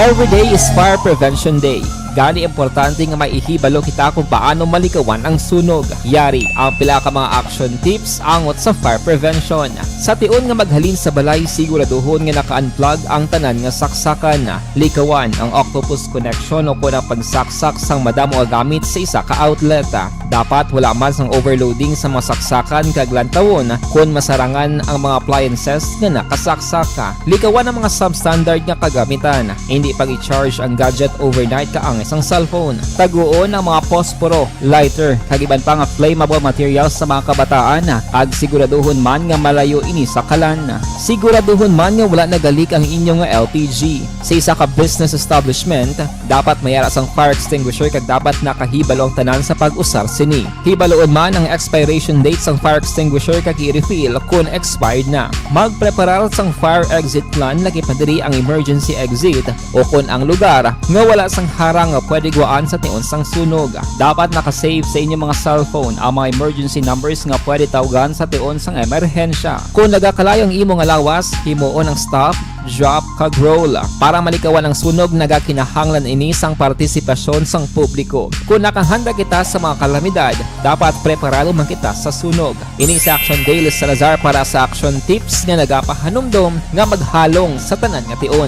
Every day is Fire Prevention Day. Gani, importante nga may ihibalo kita kung paano malikawan ang sunog. Yari ang pila ka mga action tips angot sa fire prevention. Sa tion nga maghalin sa balay, siguraduhon nga naka-unplug ang tanan nga saksakan. Likawan ang octopus connection o kon ang pagsaksak sang madamo nga gamit sa isa ka outlet. Dapat wala man sang overloading sa mga saksakan kag lantawon kon masarangan ang mga appliances nga nakasaksak. Likawan ang mga substandard nga kagamitan. Indi pag-i-charge ang gadget overnight kaangay sang cellphone. Taguon ang mga posporo, lighter, kag iban pa nga flammable materials sa mga kabataan, kag siguraduhon man nga malayo ini sa kalan. Siguraduhon man nga wala nagalik ang inyo nga L P G. Sa isa ka business establishment, dapat may ara sang fire extinguisher kag dapat nakahibalo ang tanan sa pag-usar sini. Hibaluon man ang expiration date sang fire extinguisher kag i-refill kon expired na. Magpreparar sang fire exit plan, lakip na diri ang emergency exit, o kon ang lugar nga wala sang harang nga pwede gwaan sa tion sang sunog. Dapat naka-save sa inyo mga cellphone ang mga emergency numbers nga pwede tawgan sa tion sang emerhensya. Kon nagakalayo ang imo nga lawas, himuon ang stop, drop, kag roll. Para malikawan ang sunog, nagakinahanglan ini sang partisipasyon sang publiko. Kon nakahanda kita sa mga kalamidad, dapat preparado man kita sa sunog. Ini si Action Dale Salazar para sa Action Tips nga nagapahanumdom nga maghalong sa tanan nga tion.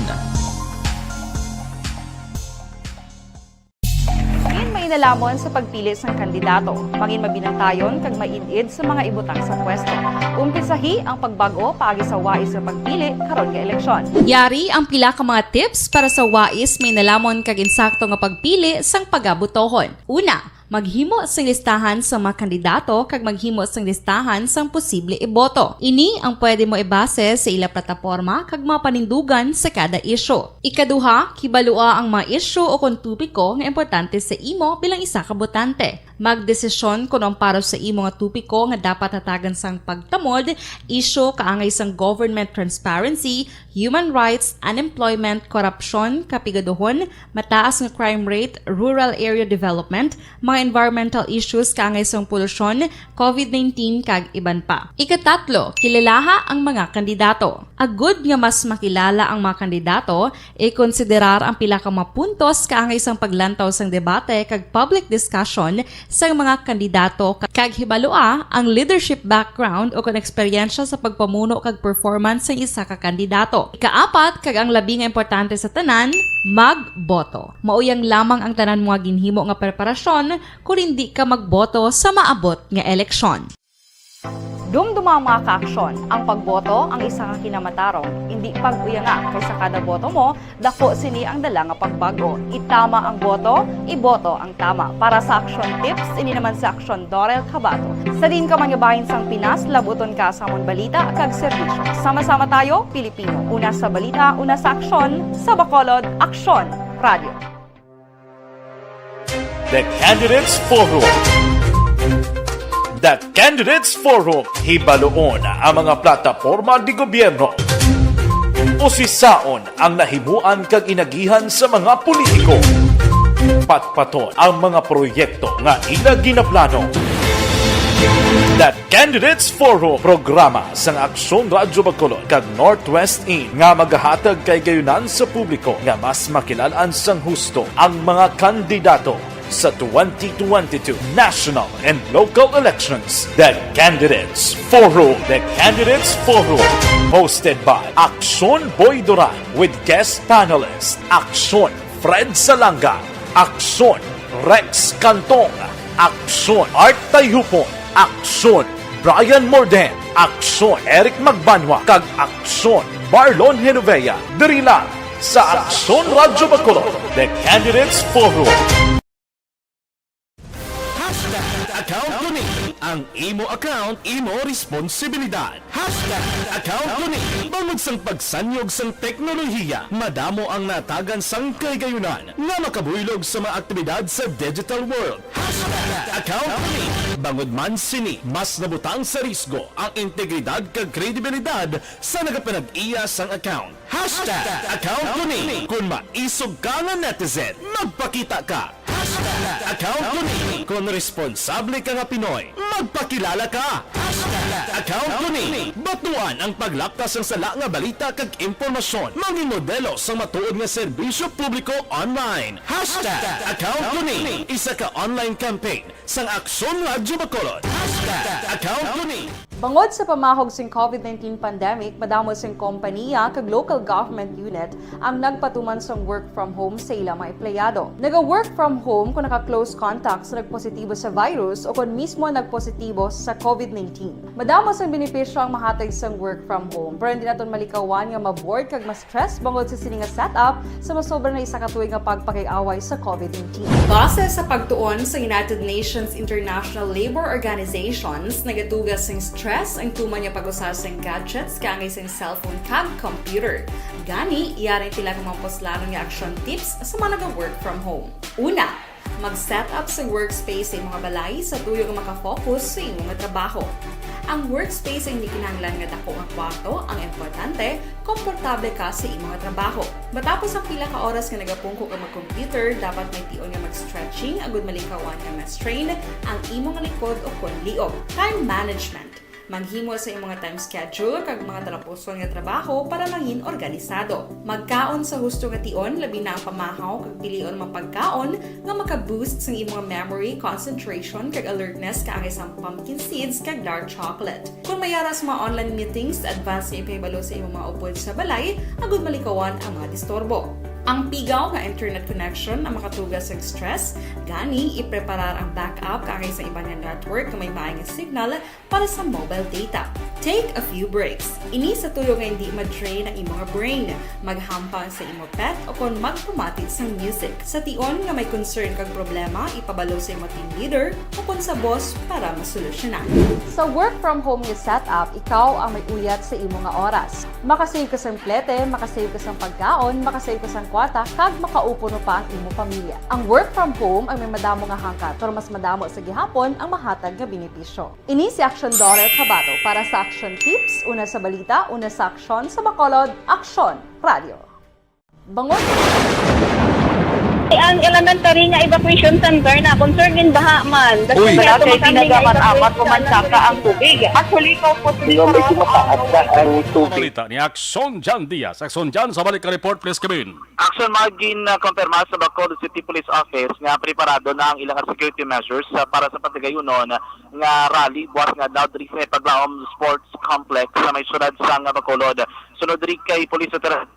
Mangin mainalamon sa pagpili sang kandidato. Mangin mabinantayon kag maid-id sa mga ibutang sa pwesto. Umpisahi ang pagbag-o paagi sa wais nga pagpili karon nga eleksyon. Yari ang pila ka mga tips para sa wais, mainalamon kag insakto nga pagpili sang pagabotohon. Una, maghimo sing listahan sa mga kandidato kag maghimo sing listahan sang posible iboto. Ini ang pwede mo ibase sa ila plataporma kag mga panindugan sa kada isyu. Ikaduha, kibalua ang mga isyu o kon topiko nga importante sa imo bilang isa ka botante. Magdesisyon kon ang para sa imo nga topiko nga dapat hatagan sang pagtamod, isyu kaangay sang government transparency, human rights, unemployment, korupsyon, kapigaduhon, mataas nga crime rate, rural area development, mga environmental issues kaangay sang polusyon, covid nineteen, kag iban pa. Ikatatlo, kilalaha ang mga kandidato. Agud nga mas makilala ang mga kandidato, ikonsiderar ang pila ka mga puntos kaangay sang paglantaw sang debate kag public discussion sang mga kandidato, kag hibalua ang leadership background o kon eksperyensya sa pagpamuno kag performance sang isa ka kandidato. Ikaapat, kag ang labi nga importante sa tanan, magboto. Mauyang lamang ang tanan mo nga ginhimo nga preparasyon kon indi ka magboto sa maabot nga eleksyon. Dumduma ang mga kaaksyon. Ang pagboto ang isa ka kinamatarong. Indi pag-uyanga, kay sa kada boto mo, dako sini ang dala nga pagbag-o. Itama ang boto, iboto ang tama. Para sa Action Tips, ini naman si Action Dorel Cabato. Sa diin ka man nga bahin sang Pinas, labuton ka sa amon balita kag serbisyo. Sama-sama tayo, Pilipino. Una sa balita, una sa aksyon, sa Bacolod, Aksyon Radio. The Candidates Forum. The Candidates Forum, hibaluon ang mga plataporma de gobyerno. Usisaon ang nahimuan kag inagihan sa mga politiko. Patpaton ang mga proyekto nga ila ginaplano. The Candidates Forum, programa sang Aksyon Radyo Bacolod kag Northwest In, nga magahatag kahigayonan sa publiko nga mas makilal-an sang husto ang mga kandidato sa twenty twenty-two national and local elections. The Candidates Forum. The Candidates Forum, hosted by Aksyon Boy Duran with guest panelist Aksyon Fred Salanga, Aksyon Rex Cantong, Aksyon Art Tayhupon, Aksyon Brian Morden, Aksyon Eric Magbanwa, kag Aksyon Marlon Genovea, diri lang sa Aksyon Radyo Bacolod, The Candidates Forum. Hashtag account ko ni. Ang imo account, imo responsibilidad. Hashtag account ko ni. Bangod sang pagsanyog sang teknolohiya, madamo ang natagan sang kahigayunan nga makabuylog sa mga aktibidad sa digital world. Hashtag account ko ni. Bangod man sini, mas nabutang sa risgo ang integridad kag kredibilidad sa nagapanag-iya sang account. Hashtag account ko ni. Kon maisog ka nga netizen, magpakita ka. Account ko ni. Kon responsable ka nga Pinoy, magpakilala ka. Account ko ni. Batuan ang paglapkas sang sala nga balita kag impormasyon. Mangin modelo sang matuod nga serbisyo publiko online. Hashtag Account ko ni. Isa ka online campaign sang Aksyon Radyo Bacolod. Hashtag Account ko ni. Bangod sa pamahog sing covid nineteen pandemic, madamo sing kompaniya kag local government unit ang nagpatuman sang work from home sa ila mga empleyado. Naga-work from home kung naka-close contact sa nagpositibo sa virus o kon mismo nagpositibo sa covid nineteen. Madamo sang benepisyo ang mahatag sang work from home, pero hindi naton malikawan nga ma-bored kag ma-stress bangod sa sini nga setup sa masobra na isa ka tuig nga pagpakig-away sa covid nineteen. Base sa pagtuon sa United Nations International Labour Organizations, nagatuga sing stress ang tuman nga pag-usa sang gadgets kaangay sang cellphone kag computer. Gani, yari ang pila ka mga puslanon nga action tips sa mga naga-work from home. Una, mag-set up sa workspace sa imong balay sa tuyo nga makafocus sa imong trabaho. Ang workspace ay hindi kinahanglan nga dako nga kwarto, ang importante, komportable ka sa imong trabaho. Matapos ang pila ka oras nga nagapungko ka mag-computer, dapat may tion nga mag-stretching agud malikawan nga ma-strain ang imong likod o kon liog. Time management. Maghimo sa imong time schedule kag mga talapuson nga trabaho para mangin organisado. Magkaon sa husto nga tion, labi na ang pamahaw kag pilion mga pagkaon nga maka-boost sang imong memory, concentration, kag alertness kaangay sang pumpkin seeds kag dark chocolate. Kon may ara sa mga online meetings, advance nga ipahibalo sa imong mga upod sa balay agud malikawan ang mga disturbo. Ang pigaw nga internet connection ang makatuga sang stress, gani ipreparar ang backup kaangay sa iban nga network nga may maay nga signal para sa mobile data. Take a few breaks. Ini sa tuyo nga hindi ma-drain ang imong brain. Maghampang sa imo pet o kon magpamati sang music. Sa tion nga may concern kag problema, ipabalo sa imo team leader o kon sa boss para masolusyonan. Sa work from home nga setup, ikaw ang may uyat sa imo nga oras. Makasave ka sang plete, makasave ka sang pagkaon, makasave ka sang kwarta, kag makaupod pa ang imo pamilya. Ang work from home ang may madamo nga hangkat, pero mas madamo sa gihapon ang mahatag nga benepisyo. Ini si Action Daughter Kabato para sa Action Tips, una sa balita, una sa aksyon, sa Bacolod, Aksyon Radio. Bangon. Ang elementary nga evacuation center na concern in baha man. Uy. Wala kay tinaga man, amat ko man saka ang tubig. Actually, ikaw po, Di ba, medyo mataas na ang tubig. Balita ni Action Jan Diaz. Action Jan, sa balik ka report, please, Kevin. Action Margin, uh, kumpirma sa Bacolod City Police Office nga preparado na ang ilang security measures, uh, para sa pagtigayunon nga rally buwas nga adlaw diri sa Paglaom Sports Complex sa may siyudad sang Bacolod. Sunod diri kay Police Lieutenant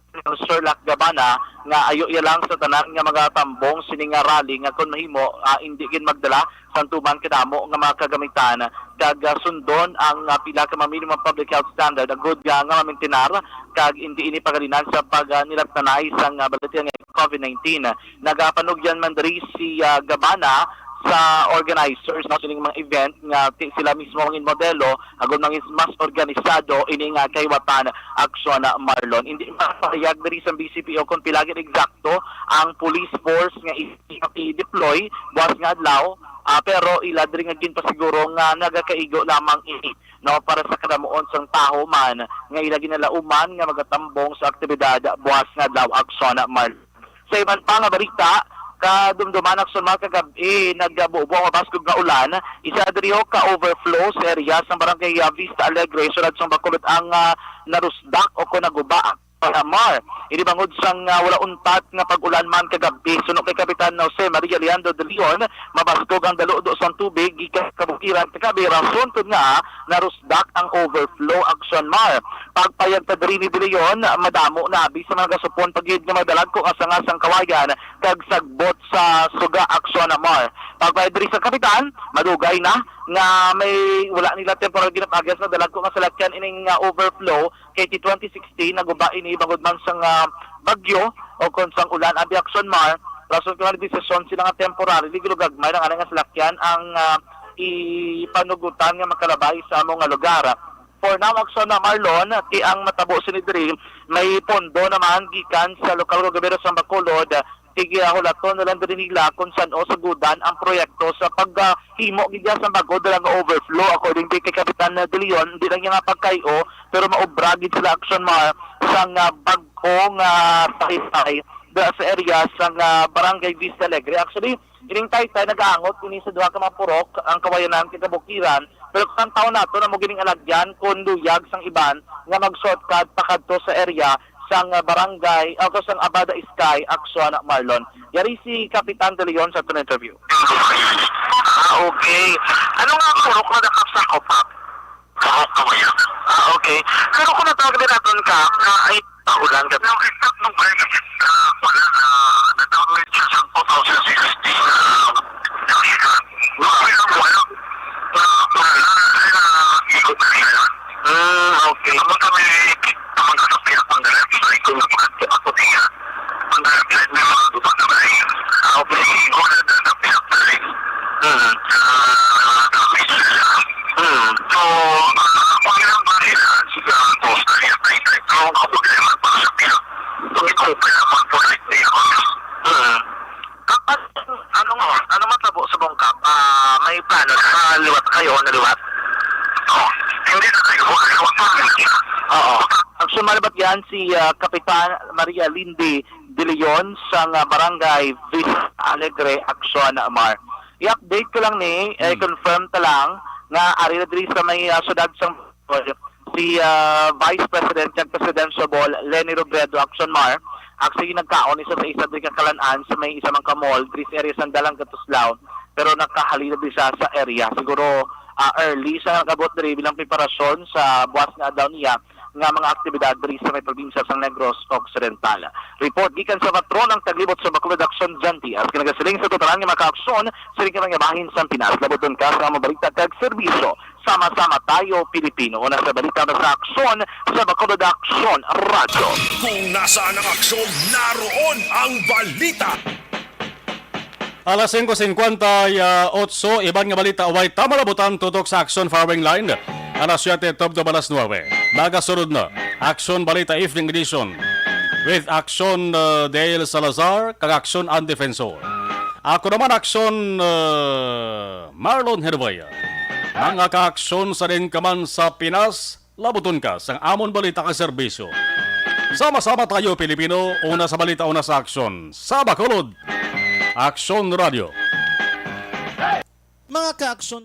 Sherlock Gabana nga ayo iya lang sa tanan nga magatambong sini nga rally nga kon mahimo, ah, indi gid magdala sang tuman kadamo nga mga kagamitan kag, ah, sundon ang, ah, pila ka mga minimum public health standard agud nga, nga mamintinar kag indi ini pagalinan sa pag, ah, nilatnanay sang, ah, balatian nga covid nineteen. Nagapanugyan man diri si, ah, Gabana sa organizers, no, sining mga event nga ti sila mismo ang modelo agud mangin mas organisado ini nga kahiwatan, Aksyon Marlon. Hindi mapahayag diri sa B C P O kung pila gid eksakto ang police force nga i-, i-deploy buwas nga adlaw, ah, pero ila diri nga ginpasiguro nga nagakaigo lamang ini, no, para sa kadamuon sang tawo man nga ila ginalauman nga magatambong sa aktibidad buwas nga adlaw, Aksyon Marlon. Sa iban pa nga balita, kadumduman, Aksyon, mga kagab-i, nagbubo ang mabaskog nga ulan, isa diri ka overflow sa area sang barangay, ah, Vista Alegre, siyudad sang Bacolod ang, ah, narusdak o kon naguba ang Mar. Ini bangod sang, ah, wala untat nga pag-ulan man kagab-i. Suno kay Kapitan Jose Maria Leandro de Leon, mabaskog ang daludo sang tubig gikan sa kabukiran kagabi, rason tod nga narusdak ang overflow, Aksyon, Mar. Pagpayag pa diri ni De Leon, madamo na abi sa mga gasupon pa gid nga madalagko nga sanga sang kawayan kag sagbot sa suga, Aksyon, Mar. Pagpayag diri sa kapitan, madugay na nga may wala nila temporal ginapagias nga dalagko nga salakyan ining, ah, overflow, kay ti twenty sixteen naguba ini bangod man sang, ah, bagyo o kon sang ulan, abi, Aksyon, Mar. Rason kay may desisyon sila nga temporarily, gilugagmay lang anay nga salakyan ang, ah, ipanugutan nga makalabay sa amo nga lugar. For now, Aksyon, Marlon, ti ang matabo sini diri, may pondo naman gikan sa lokal nga gobyerno sa Bacolod, ti gihulaton na lang diri nila kung san-o sagudan ang proyekto sa paghimo gid sa bag-o dala nga overflow, according kay Kapitan De Leon. Di lang niya nga pagkay-o, pero maobra gid sila, Aksyon, Mar, sa nga bag-o nga talisay dira sa area sa nga Barangay Vista Alegre. Actually, Ining taytay nagaangot ini sa duha ka mga purok, ang Kawayanan kag Kabukiran, pero kung tawon nato na mo gining alagyan kon luyag sang iban nga mag-shortcut pakadto sa area sang, ah, barangay, o sang Abada Sky, Action Marlon. Yari si Kapitan De Leon sa aton interview. Ah, okay. Ano nga purok nga dakap sa Copac? Sa Copac, ah. Ah, okay. Pero kung natawag din naton ka, na ay tahulan ka. Yung kita nung kaya na kita, wala na, na-damage siya sa two thousand sixteen, ah, Joshua. Wala na, wala na, wala na, wala na, ikot na siya. Hmm, okay. Naman kami, naman ka sa pinakang direct, sa ikon na pagkat ako niya. Ang direct line, may mga gubat na ba rin? Ah, okay. Wala na sa pinakang direct. Hmm. Ah, damage na siya. Hmm. So, ah, kung ilang ba sila, siya ang post na niya, tayo-tayo, ang problema para sa pinaka. Kung ikaw pa naman po, like, di ako. Hmm. Kapag, ano nga, ano matabo sa bungkap? Ah, may plano na liwat kayo o naliwat? Oh, hindi na kayo, liwat pa rin siya. Oo. Action Marlon, yan si, ah, Kapitan Maria Lindy De Leon sa nga barangay Vista Alegre, Action Mar. I-update ko lang ni, eh, Hmm. confirm ta lang nga ari na diri sa may, ah, siyudad sang si, ah, Vice President kag Presidential Ball Leni Robredo, Action Mar. Actually, nagkaon isa sa isa diri ka kalan-an sa may isa man ka mall diri sa area sang Dalang Katuslaw, pero nakahalin na diri sa, sa area. Siguro, ah, early siya nag-abot diri bilang preparasyon sa buwas nga adlaw niya nga mga aktibidad diri sa may probinsya sang Negros Occidental. Report gikan sa patron ang taglibot sa Bacolod Action, John Diaz, nga nagasiling sa totalan nga mga kaaksyon sa ring bahin sang Pinas. Labuton ka sa mga balita kag serbisyo. Sama-sama tayo, Pilipino. Una sa balita, na sa aksyon sa Bacolod Action Radyo. Kung nasaan ang aksyon, naroon ang balita. Alas singko singkwenta y otso, iban nga balita, way ta malabutan tutok sa Aksyon Firing Line. Alas siyete tubtob alas nuwebe. Magasunod na Aksyon Balita Evening Edition with Aksyon, uh, Dale Salazar kag Aksyon Ang Defensor. Ako naman, Aksyon, uh, Marlon Hervaya. Mga kaaksyon, sa din ka man sa Pinas, labuton ka sang amon balita kag serbisyo. Sama-sama tayo, Pilipino, una sa balita, una sa aksyon. Sa Bacolod, Aksyon Radyo. Mga kaaksyon,